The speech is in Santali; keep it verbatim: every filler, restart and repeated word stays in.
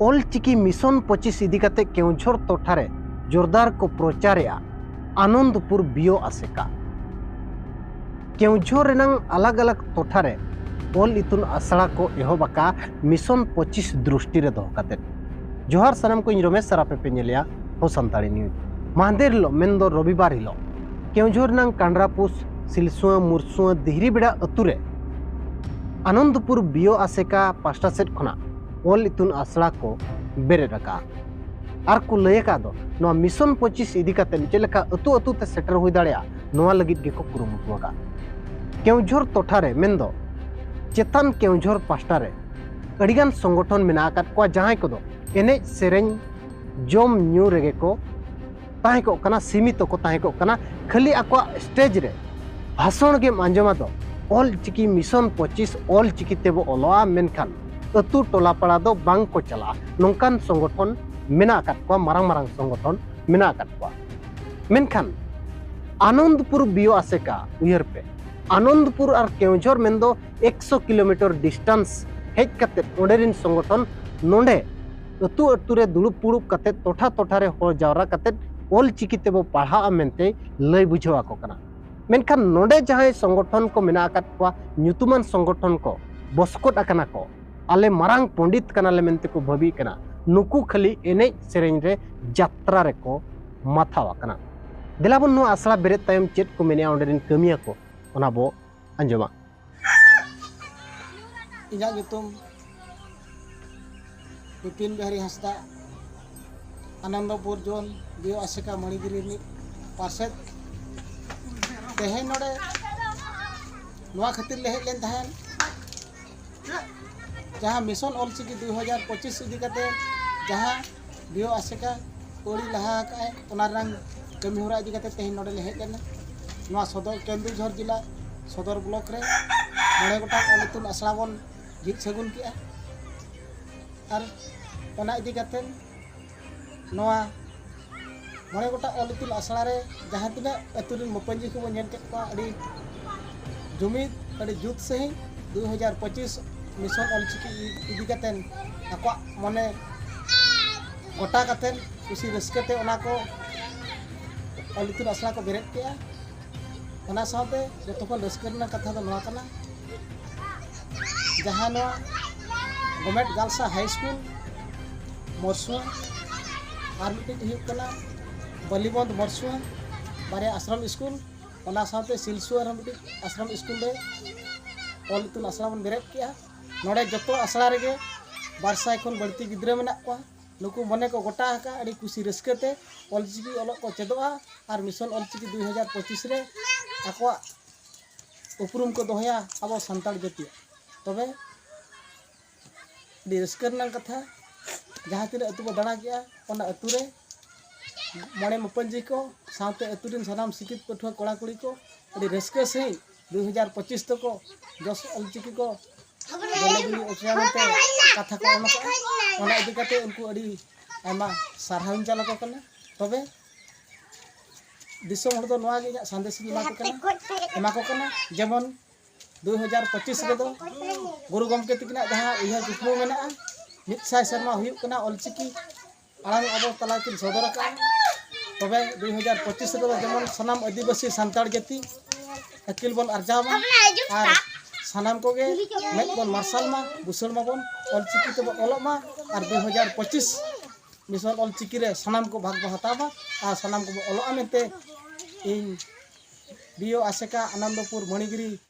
ᱚᱞ ᱪᱤᱠᱤ ᱢᱤᱥᱚᱱ ᱯᱚᱸᱪᱤᱥ ᱤᱫᱤ ᱠᱟᱛᱮ ᱠᱮᱣᱡᱷᱚᱨ ᱴᱚᱴᱷᱟ ᱨᱮ ᱡᱳᱨᱫᱟᱨ ᱠᱚ ᱯᱨᱚᱪᱟᱨᱮᱜᱼᱟ ᱟᱱᱚᱱᱫᱯᱩᱨ ᱵᱤᱭᱳ ᱟᱥᱮᱠᱟ᱾ ᱠᱮᱣᱡᱷᱚᱨ ᱨᱮᱱᱟᱝ ᱟᱞᱟᱜᱽ ᱟᱞᱟᱜᱽ ᱴᱚᱴᱷᱟ ᱨᱮ ᱚᱞ ᱤᱛᱩᱱ ᱟᱥᱲᱟ ᱠᱚ ᱮᱦᱚᱵ ᱟᱠᱟᱫᱼᱟ ᱢᱤᱥᱚᱱ ᱯᱚᱸᱪᱤᱥ ᱫᱨᱤᱥᱴᱤ ᱨᱮ ᱫᱚᱦᱚ ᱠᱟᱛᱮ᱾ ᱡᱚᱦᱟᱨ ᱥᱟᱱᱟᱢ ᱠᱚ, ᱤᱧ ᱨᱚᱢᱮᱥ ᱥᱟᱨ, ᱟᱯᱮ ᱯᱮ ᱧᱮᱞᱮᱜᱼᱟ ᱦᱚ ᱥᱟᱱᱛᱟᱲᱤ ᱱᱤᱭᱩᱡᱽ᱾ ᱢᱟᱦᱫᱮᱨ ᱦᱤᱞᱳᱜ ᱢᱮᱱᱫᱚ ᱨᱚᱵᱤᱵᱟᱨ ᱦᱤᱞᱳᱜ ᱠᱮᱣᱡᱷᱚᱨ ᱨᱮᱱᱟᱝ ᱠᱟᱱᱰᱨᱟᱯᱩᱥ, ᱥᱤᱞᱥᱩᱣᱟᱹ, ᱢᱩᱨᱥᱩᱣᱟᱹ, ᱫᱤᱦᱨᱤᱵᱮᱲᱟ ᱟᱹᱛᱩ ᱨᱮ ᱟᱱᱚᱱᱫᱯᱩᱨ ᱵᱤᱭᱳ ᱟᱥᱮᱠᱟ ᱯᱟᱥᱴᱟ ᱥᱮᱫ ᱠᱷᱚᱱᱟᱜ ᱚᱞ ᱤᱛᱩᱱ ᱟᱥᱲᱟ ᱠᱚ ᱵᱮᱨᱮᱫ ᱟᱠᱟᱫᱼᱟ᱾ ᱟᱨ ᱠᱚ ᱞᱟᱹᱭ ᱟᱠᱟᱫ ᱫᱚ ᱱᱚᱣᱟ ᱢᱤᱥᱚᱱ ᱯᱚᱸᱪᱤᱥ ᱤᱫᱤ ᱠᱟᱛᱮ ᱪᱮᱫ ᱞᱮᱠᱟ ᱟᱹᱛᱩ ᱟᱹᱛᱩ ᱛᱮ ᱥᱮᱴᱮᱨ ᱦᱩᱭ ᱫᱟᱲᱮᱭᱟᱜᱼᱟ, ᱱᱚᱣᱟ ᱞᱟᱹᱜᱤᱫ ᱜᱮᱠᱚ ᱠᱩᱨᱩᱢᱩᱴᱩ ᱟᱠᱟᱫᱼᱟ᱾ ᱠᱮᱣᱡᱷᱚᱨ ᱴᱚᱴᱷᱟ ᱨᱮ ᱢᱮᱱᱫᱚ ᱪᱮᱛᱟᱱ ᱠᱮᱣᱡᱷᱚᱨ ᱯᱟᱥᱴᱟ ᱨᱮ ᱟᱹᱰᱤᱜᱟᱱ ᱥᱚᱝᱜᱚᱴᱷᱚᱱ ᱢᱮᱱᱟᱜ ᱟᱠᱟᱫ ᱠᱚᱣᱟ, ᱡᱟᱦᱟᱸᱭ ᱠᱚᱫᱚ ᱮᱱᱮᱡ ᱥᱮᱨᱮᱧ ᱡᱚᱢ ᱧᱩ ᱨᱮᱜᱮ ᱠᱚ ᱛᱟᱦᱮᱸ ᱠᱚᱜ ᱠᱟᱱᱟ, ᱥᱤᱢᱤᱛᱚ ᱠᱚ ᱛᱟᱦᱮᱸ ᱠᱚᱜ ᱠᱟᱱᱟ᱾ ᱠᱷᱟᱹᱞᱤ ᱟᱠᱚᱣᱟᱜ ᱥᱴᱮᱡᱽ ᱨᱮ ᱵᱷᱟᱥᱚᱱ ᱜᱮᱢ ᱟᱸᱡᱚᱢᱟ ᱫᱚ ᱚᱞ ᱪᱤᱠᱤ ᱢᱤᱥᱚᱱ ᱯᱚᱸᱪᱤᱥ, ᱚᱞ ᱪᱤᱠᱤ ᱛᱮᱵᱚ ᱚᱞᱚᱜᱼᱟ, ᱢᱮᱱᱠᱷᱟᱱ ᱟᱹᱛᱩ ᱴᱚᱞᱟ ᱯᱟᱲᱟ ᱫᱚ ᱵᱟᱝ ᱠᱚ ᱪᱟᱞᱟᱜᱼᱟ᱾ ᱱᱚᱝᱠᱟᱱ ᱥᱚᱝᱜᱚᱴᱷᱚᱱ ᱢᱮᱱᱟᱜ ᱟᱠᱟᱫ ᱠᱚᱣᱟ, ᱢᱟᱨᱟᱝ ᱢᱟᱨᱟᱝ ᱥᱚᱝᱜᱚᱴᱷᱚᱱ ᱢᱮᱱᱟᱜ ᱟᱠᱟᱫ ᱠᱚᱣᱟ᱾ ᱢᱮᱱᱠᱷᱟᱱ ᱟᱱᱚᱱᱫᱯᱩᱨ ᱵᱤᱭᱳ ᱟᱥᱮᱠᱟ, ᱩᱭᱦᱟᱹᱨ ᱯᱮ, ᱟᱱᱚᱱᱫᱯᱩᱨ ᱟᱨ ᱠᱮᱣᱡᱷᱚᱨ ᱢᱮᱱᱫᱚ ᱮᱠᱥᱚ ᱠᱤᱞᱳᱢᱤᱴᱟᱨ ᱰᱤᱥᱴᱟᱱᱥ ᱦᱮᱡ ᱠᱟᱛᱮ ᱚᱸᱰᱮ ᱨᱮᱱ ᱥᱚᱝᱜᱚᱴᱷᱚᱱ ᱱᱚᱰᱮ ᱟᱹᱛᱩ ᱟᱹᱛᱩ ᱨᱮ ᱫᱩᱲᱩᱵ ᱯᱩᱲᱩᱵ ᱠᱟᱛᱮ, ᱴᱚᱴᱷᱟ ᱴᱚᱴᱷᱟ ᱨᱮ ᱦᱚᱲ ᱡᱟᱣᱨᱟ ᱠᱟᱛᱮ ᱚᱞ ᱪᱤᱠᱤ ᱛᱮᱵᱚ ᱯᱟᱲᱦᱟᱜᱼᱟ ᱢᱮᱱᱛᱮ ᱞᱟᱹᱭ ᱵᱩᱡᱷᱟᱹᱣ ᱟᱠᱚ ᱠᱟᱱᱟ᱾ ᱢᱮᱱᱠᱷᱟᱱ ᱱᱚᱰᱮ ᱡᱟᱦᱟᱸᱭ ᱥᱚᱝᱜᱚᱴᱷᱚᱱ ᱠᱚ ᱢᱮᱱᱟᱜ ᱟᱠᱟᱫ ᱠᱚᱣᱟ, ᱧᱩᱛᱩᱢᱟᱱ ᱥᱚᱝᱜᱚᱴᱷᱚᱱ ᱠᱚ ᱵᱚᱥᱠᱚᱫ ᱟᱠᱟᱱᱟ ᱠᱚ, ᱟᱞᱮ ᱢᱟᱨᱟᱝ ᱯᱚᱸᱰᱤᱛ ᱠᱟᱱᱟᱞᱮ ᱢᱮᱱᱛᱮ ᱠᱚ ᱵᱷᱟᱹᱵᱤᱜ ᱠᱟᱱᱟ, ᱱᱩᱠᱩ ᱠᱷᱟᱹᱞᱤ ᱮᱱᱮᱡ ᱥᱮᱨᱮᱧ ᱨᱮ ᱡᱟᱛᱨᱟ ᱨᱮᱠᱚ ᱢᱟᱛᱷᱟᱣ ᱟᱠᱟᱱᱟ᱾ ᱫᱮᱞᱟ ᱵᱚᱱ ᱱᱚᱣᱟ ᱟᱥᱲᱟ ᱵᱮᱨᱮᱫ ᱛᱟᱭᱚᱢ ᱪᱮᱫ ᱠᱚ ᱢᱮᱱᱮᱜᱼᱟ ᱚᱸᱰᱮ ᱨᱮᱱ ᱠᱟᱹᱢᱤᱭᱟᱹ ᱠᱚ, ᱚᱱᱟ ᱵᱚ ᱟᱸᱡᱚᱢᱟ᱾ ᱤᱧᱟᱹᱜ ᱧᱩᱛᱩᱢ ᱵᱤᱯᱤᱱ ᱵᱤᱦᱟᱨᱤ ᱦᱟᱸᱥᱫᱟ, ᱟᱱᱚᱱᱫᱚᱯᱩᱨ ᱡᱳᱱ, ᱵᱤᱭᱳ ᱟᱥᱮᱠᱟ ᱢᱚᱬᱤᱜᱤᱨᱤ ᱨᱤᱱᱤᱡ ᱯᱟᱨᱥᱮᱛ᱾ ᱛᱮᱦᱮᱧ ᱱᱚᱰᱮ ᱱᱚᱣᱟ ᱠᱷᱟᱹᱛᱤᱨ ᱞᱮ ᱦᱮᱡ ᱞᱮᱱ ᱛᱟᱦᱮᱸᱫ, ᱡᱟᱦᱟᱸ ᱢᱤᱥᱚᱱ ᱚᱞᱪᱤᱠᱤ ᱫᱩ ᱦᱟᱡᱟᱨ ᱯᱚᱸᱪᱤᱥ ᱤᱫᱤ ᱠᱟᱛᱮ ᱡᱟᱦᱟᱸ ᱵᱤᱭᱳ ᱟᱥᱮᱠᱟ ᱟᱹᱣᱲᱤ ᱞᱟᱦᱟ ᱟᱠᱟᱫᱼᱟᱭ, ᱚᱱᱟ ᱨᱮᱱᱟᱜ ᱠᱟᱹᱢᱤ ᱦᱚᱨᱟ ᱤᱫᱤ ᱠᱟᱛᱮ ᱛᱮᱦᱮᱧ ᱱᱚᱰᱮ ᱞᱮ ᱦᱮᱡ ᱞᱮᱱᱟ᱾ ᱱᱚᱣᱟ ᱥᱚᱫᱚᱨ, ᱠᱮᱱᱫᱩᱡᱷᱚᱨ ᱡᱮᱞᱟ ᱥᱚᱫᱚᱨ ᱵᱞᱚᱠ ᱨᱮ ᱢᱚᱬᱮ ᱜᱚᱴᱟᱝ ᱚᱞ ᱤᱛᱩᱱ ᱟᱥᱲᱟ ᱵᱚᱱ ᱡᱷᱤᱡ ᱥᱟᱹᱜᱩᱱ ᱠᱮᱜᱼᱟ᱾ ᱟᱨ ᱚᱱᱟ ᱤᱫᱤ ᱠᱟᱛᱮ ᱱᱚᱣᱟ ᱢᱚᱬᱮ ᱜᱚᱴᱟᱝ ᱚᱞ ᱤᱛᱩᱱ ᱟᱥᱲᱟ ᱨᱮ ᱡᱟᱦᱟᱸ ᱛᱤᱱᱟᱹᱜ ᱟᱹᱛᱩ ᱨᱮᱱ ᱢᱟᱹᱯᱟᱹᱧᱡᱤ ᱠᱚᱵᱚᱱ ᱧᱮᱞ ᱠᱮᱫ ᱠᱚᱣᱟ, ᱟᱹᱰᱤ ᱡᱩᱢᱤᱫ, ᱟᱹᱰᱤ ᱡᱩᱛ ᱥᱟᱺᱦᱤᱡ ᱫᱩ ᱦᱟᱡᱟᱨ ᱯᱚᱸᱪᱤᱥ ᱢᱤᱥᱚᱱ ᱚᱞᱪᱤᱠᱤ ᱤᱫᱤ ᱠᱟᱛᱮ ᱟᱠᱚᱣᱟᱜ ᱢᱚᱱᱮ ᱜᱚᱴᱟ ᱠᱟᱛᱮᱫ ᱠᱩᱥᱤ ᱨᱟᱹᱥᱠᱟᱹ ᱛᱮ ᱚᱱᱟ ᱠᱚ ᱚᱞ ᱤᱛᱩᱱ ᱟᱥᱲᱟ ᱠᱚ ᱵᱮᱨᱮᱫ ᱠᱮᱜᱼᱟ᱾ ᱚᱱᱟ ᱥᱟᱶᱛᱮ ᱡᱚᱛᱚ ᱠᱷᱚᱱ ᱨᱟᱹᱥᱠᱟᱹ ᱨᱮᱱᱟᱜ ᱠᱟᱛᱷᱟ ᱫᱚ ᱱᱚᱣᱟ ᱠᱟᱱᱟ, ᱡᱟᱦᱟᱸ ᱱᱚᱣᱟ ᱜᱚᱵᱷᱚᱨᱱᱢᱮᱱᱴ ᱜᱟᱨᱞᱥ ᱦᱟᱭ ᱥᱠᱩᱞ ᱢᱚᱨᱥᱩᱣᱟ ᱟᱨ ᱢᱤᱫᱴᱤᱡ ᱦᱩᱭᱩᱜ ᱠᱟᱱᱟ ᱵᱟᱞᱤᱵᱚᱱᱫ ᱢᱚᱨᱥᱩᱣᱟ, ᱵᱟᱨᱭᱟ ᱟᱥᱨᱚᱢ ᱥᱠᱩᱞ, ᱚᱱᱟ ᱥᱟᱶᱛᱮ ᱥᱤᱞᱥᱩᱣᱟ ᱨᱮᱦᱚᱸ ᱢᱤᱫᱴᱤᱡ ᱟᱥᱨᱚᱢ ᱥᱠᱩᱞ ᱨᱮ ᱚᱞ ᱤᱛᱩᱱ ᱟᱥᱲᱟ ᱵᱚᱱ ᱵᱮᱨᱮᱫ ᱠᱮᱜᱼᱟ᱾ ᱱᱚᱰᱮ ᱡᱚᱛᱚ ᱟᱥᱲᱟ ᱨᱮᱜᱮ ᱵᱟᱨ ᱥᱟᱭ ᱠᱷᱚᱱ ᱵᱟᱹᱲᱛᱤ ᱜᱤᱫᱽᱨᱟᱹ ᱢᱮᱱᱟᱜ ᱠᱚᱣᱟ᱾ ᱱᱩᱠᱩ ᱢᱚᱱᱮ ᱠᱚ ᱜᱚᱴᱟ ᱟᱠᱟᱫ ᱟᱹᱰᱤ ᱠᱩᱥᱤ ᱨᱟᱹᱥᱠᱟᱹ ᱛᱮ ᱚᱞᱪᱤᱠᱤ ᱚᱞᱚᱜ ᱠᱚ ᱪᱮᱫᱚᱜᱼᱟ ᱟᱨ ᱢᱤᱥᱚᱱ ᱚᱞᱪᱤᱠᱤ ᱫᱩ ᱦᱟᱡᱟᱨ ᱯᱚᱸᱪᱤᱥ ᱨᱮ ᱟᱠᱚᱣᱟᱜ ᱩᱯᱨᱩᱢ ᱠᱚ ᱫᱚᱦᱚᱭᱟ ᱟᱵᱚ ᱥᱟᱱᱛᱟᱲ ᱡᱟᱹᱛᱤᱭᱟᱜ᱾ ᱛᱚᱵᱮ ᱟᱹᱰᱤ ᱨᱟᱹᱥᱠᱟᱹ ᱨᱮᱱᱟᱜ ᱠᱟᱛᱷᱟ, ᱡᱟᱦᱟᱸ ᱛᱤᱱᱟᱹᱜ ᱟᱹᱛᱩ ᱵᱚ ᱫᱟᱬᱟ ᱠᱮᱜᱼᱟ, ᱚᱱᱟ ᱟᱹᱛᱩ ᱨᱮ ᱢᱚᱬᱮ ᱢᱟᱹᱯᱟᱹᱧᱡᱤ ᱠᱚ ᱥᱟᱶᱛᱮ ᱟᱹᱛᱩ ᱨᱮᱱ ᱥᱟᱱᱟᱢ ᱥᱤᱠᱷᱤᱛ ᱯᱟᱹᱴᱷᱩᱣᱟᱹ ᱠᱚᱲᱟ ᱠᱩᱲᱤ ᱠᱚ ᱟᱹᱰᱤ ᱨᱟᱹᱥᱠᱟᱹ ᱥᱟᱺᱦᱤᱡ ᱫᱩ ᱦᱟᱡᱟᱨ ᱯᱚᱸᱪᱤᱥ ᱛᱮᱠᱚ ᱡᱚᱥ ᱚᱞᱪᱤᱠᱤ ᱠᱚ ᱵᱚᱞᱮ ᱵᱤᱞᱤ ᱚᱪᱚᱭᱟ ᱢᱮᱱᱛᱮ ᱠᱟᱛᱷᱟ ᱠᱚ ᱮᱢ ᱟᱠᱟᱫᱼᱟ᱾ ᱚᱱᱟ ᱤᱫᱤ ᱠᱟᱛᱮ ᱩᱱᱠᱩ ᱟᱹᱰᱤ ᱟᱭᱢᱟ ᱥᱟᱨᱦᱟᱣᱤᱧ ᱪᱟᱞ ᱟᱠᱚ ᱠᱟᱱᱟ᱾ ᱛᱚᱵᱮ ᱫᱤᱥᱚᱢ ᱦᱚᱲ ᱫᱚ ᱱᱚᱣᱟ ᱜᱮ ᱤᱧᱟᱹᱜ ᱥᱟᱸᱫᱮᱥ ᱤᱧ ᱮᱢᱟ ᱠᱚ ᱠᱟᱱᱟ, ᱮᱢᱟ ᱠᱚ ᱠᱟᱱᱟ᱾ ᱡᱮᱢᱚᱱ ᱫᱩ ᱦᱟᱡᱟᱨ ᱯᱚᱸᱪᱤᱥ ᱨᱮᱫᱚ ᱜᱩᱨᱩ ᱜᱚᱢᱠᱮ ᱛᱟᱹᱠᱤᱱᱟᱜ ᱡᱟᱦᱟᱸ ᱩᱭᱦᱟᱹᱨ ᱠᱩᱠᱢᱩ ᱢᱮᱱᱟᱜᱼᱟ, ᱢᱤᱫ ᱥᱟᱭ ᱥᱮᱨᱢᱟ ᱦᱩᱭᱩᱜ ᱠᱟᱱᱟ ᱚᱞᱪᱤᱠᱤ ᱟᱲᱟᱝ ᱟᱵᱚ ᱛᱟᱞᱟ ᱠᱤᱱ ᱥᱚᱫᱚᱨ ᱟᱠᱟᱫᱼᱟ᱾ ᱛᱚᱵᱮ ᱫᱩ ᱦᱟᱡᱟᱨ ᱯᱚᱸᱪᱤᱥ ᱨᱮᱫᱚ ᱡᱮᱢᱚᱱ ᱥᱟᱱᱟᱢ ᱟᱹᱫᱤᱵᱟᱹᱥᱤ ᱥᱟᱱᱛᱟᱲ ᱡᱟᱹᱛᱤ ᱟᱹᱠᱤᱞ ᱵᱚᱱ ᱟᱨᱡᱟᱣ ᱢᱟ ᱟᱨ ᱥᱟᱱᱟᱢ ᱠᱚᱜᱮ ᱢᱮᱫ ᱵᱚᱱ ᱢᱟᱨᱥᱟᱞ ᱢᱟ, ᱵᱩᱥᱟᱹᱲ ᱢᱟᱵᱚᱱ, ᱚᱞᱪᱤᱠᱤ ᱛᱮᱵᱚᱱ ᱚᱞᱚᱜ ᱢᱟ ᱟᱨ ᱫᱩ ᱦᱟᱡᱟᱨ ᱯᱚᱸᱪᱤᱥ ᱢᱤᱥᱚᱱ ᱚᱞᱪᱤᱠᱤ ᱨᱮ ᱥᱟᱱᱟᱢ ᱠᱚ ᱵᱷᱟᱜᱽ ᱵᱚ ᱦᱟᱛᱟᱣ ᱢᱟ ᱟᱨ ᱥᱟᱱᱟᱢ ᱠᱚᱵᱚ ᱚᱞᱚᱜᱼᱟ ᱢᱮᱱᱛᱮ ᱤᱧ ᱵᱤ ᱳ ᱟᱥᱮᱠᱟ, ᱟᱱᱚᱱᱫᱚᱯᱩᱨ, ᱢᱚᱬᱤᱜᱤᱨᱤ